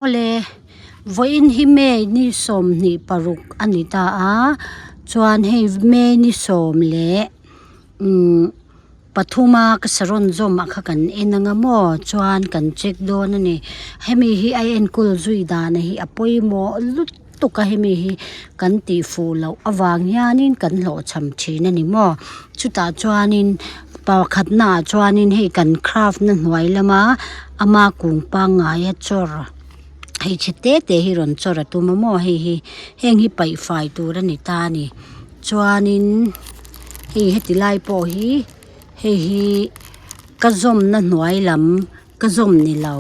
Awle, vawiin hi May ni 26 a ni ta a, chuan hei May ni sawm leh umm pathuma ka sarawn zawm ah kha kan en anga maw chuan kan check dawn a ni. Hemi hi a enkawl zui dan hi a pawimawh lutuk a hemi hi kan tih fuh loh avang hianin kan hlawhchham thin a ni maw. Chutah chuanin pakhatna ah chuanin hei kan craft na hnuai lama ama kung pangngai a chawr hei chhe te te hi rawn chawr a tum a maw hei hi heng hi paih fai tur a ni ta a ni chuanin hei heti lai pawh hi hei hi ka zawmna hnuai lam ka zawm ni lo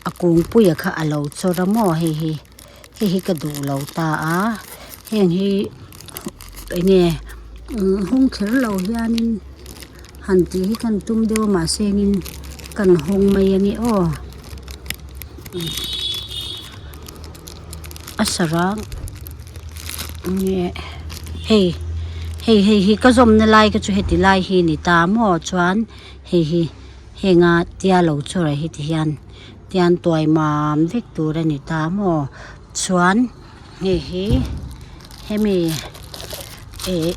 a kungpuia kha a lo chawr a maw hei hi hei hi ka duh lo ta a heng hi eng nge hawng kher lo hianin han tih hi kan tum deuh a mahse engin kan hawng mai a ni aw a sarang nge hei hei hei hi ka zawmna lai kha chu heti lai hi a ni ta maw chuan hei hi henga tia lo chawr ah hi ti hian tian tuai mam vek tur a ni ta maw chuan hei hi hemi ih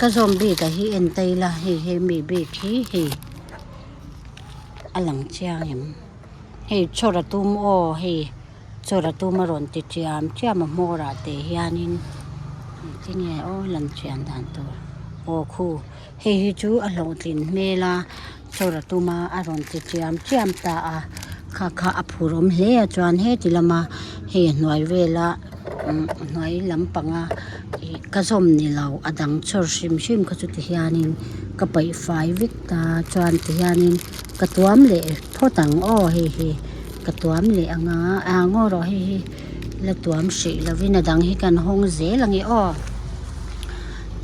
ka zawm bik ah hi en ta ila hei hemi bik hi hei a lang chiang em hei chawr a tum aw hei chawr a tum a rawn ti chiam chiam a hmawr ah te hianin engtin nge aw lang chian dan tur aw khu hei hi chu a hlawhtlin hmel a chawr a tum a a rawn ti chiam chiam ta a kha kha a phur awm hle a chuan heti lama hei a hnuai vela umm a hnuai lampanga ih ka zawm ni lo a dang chawr hrim hrim kha chu ti hianin ka paih fai vek ta chuan ti hianin ka tuam leh phawt ang aw hei hi ka tuam leh anga ah ngaw rawh hei hi la tuam hrih lovin a dang hi kan hawng zel ange aw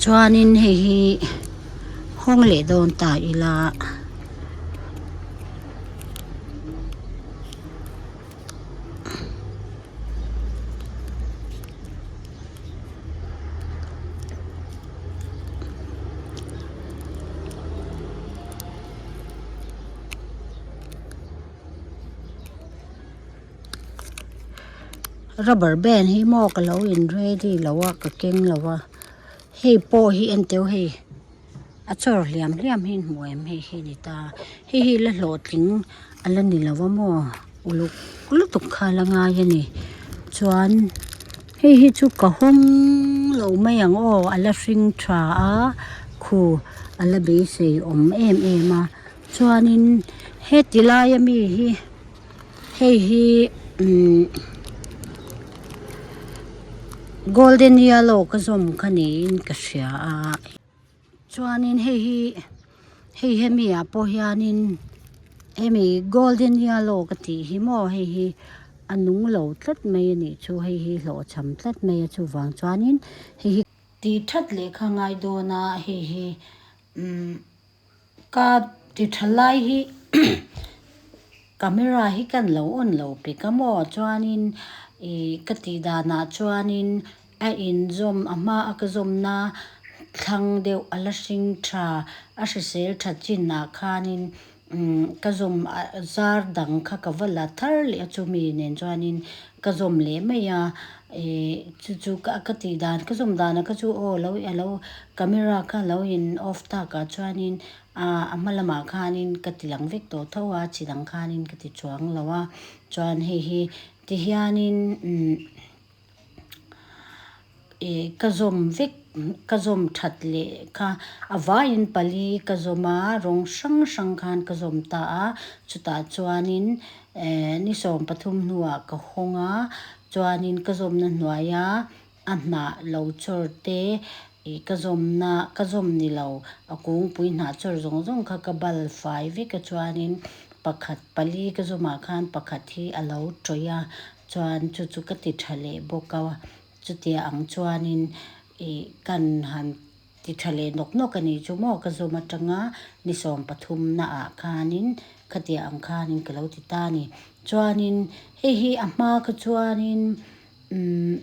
chuanin hei hi hawng leh dawn ta ila. Rubber band hi maw ka lo in ready lo a ka keng lo a hei pawh hi en teuh hei a chawr hliam hliam hi hmu em hei hi a ni ta hei hi la hlawhtling a la ni lo a maw uluk lutuk kha la ngai a ni chuan hei hi chu ka hawng lo mai ang aw a la hring tha a khu a la beisei awm em em a chuanin heti laia mi hi. Hei hi umm golden yellow ka zawm kha niin ka hria a chuanin hei hi hei hemi ah pawh hianin hemi golden yellow ka tih hi maw hei hi a nung lo tlat mai a nih chu hei hi hlawhchham tlat mai a chuvang chuanin hei hi tih that leh kha a ngai dawn a hei hi umm. Ka ti tha lai hi camera hi kan lo on lo pek a maw chuanin ih ka tih danah chuanin a inzawm a hma a ka zawmna thlang deuh a la hring tha a hrisel tha chinah khanin umm ka zawm zar dang kha ka va la thar leh a chumi nen chuanin ka zawm leh mai a ih chu chu ka tih dan ka zawm danah kha chu aw lo a lo camera kha lo in off tak ah chuanin ah a hma lamah khanin ka ti lang vek tawh tho a chi dang khanin ka ti chuang lo a chuan hei hi ti hianin umm ih ka zawm vek ka zawm that leh kha a vaiin pali ka zawm a rawng hrang hrang khan ka zawm ta a chutah chuanin eh ni 13 hnuah ka hawng a chuanin ka zawmna hnuaia a hnah lo chawr te ih ka zawmna ka zawm ni lo a kungpui hnah chawr zawng zawng kha ka bal fai vek a chuanin pakhat pali ka zawmah khan pakhat hi a lo tawih a chuan chu chu ka ti tha leh bawk a chutia ang chuanin ih kan han ti tha leh nawk nawk a nih chu maw ka zawm atanga ni 13 naah khanin khatiang ang khanin ka lo ti ta a ni chuanin hei hi a hma kha chuanin umm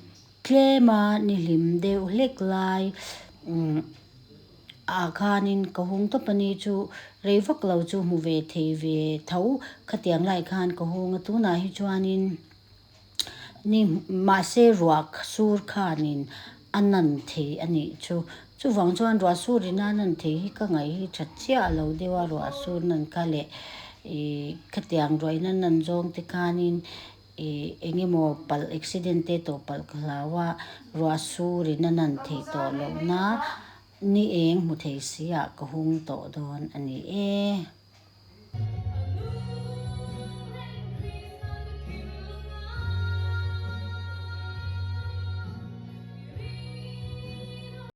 tlema ni hlim deuh hlek lai umm. Ah khanin ka hung tawp a ni chu rei vak lo chu hmu ve thei ve tho khatiang lai khan ka hung a tunah hi chuanin ni mahse ruah sur khanin a nan thei a nih chu chuvang chuan ruah sur in a nan thei hi ka ngaih hi tha chiah lo deuh a ruah sur nan kha leh ihh khatiang ruah in a nan zawng te khanin. Ih eng emaw palh accident te tawh palh ka hlau a ruah sur in a nan theih tawh loh na ni eng hmu thei si ah ka hung tawh dawn a ni e.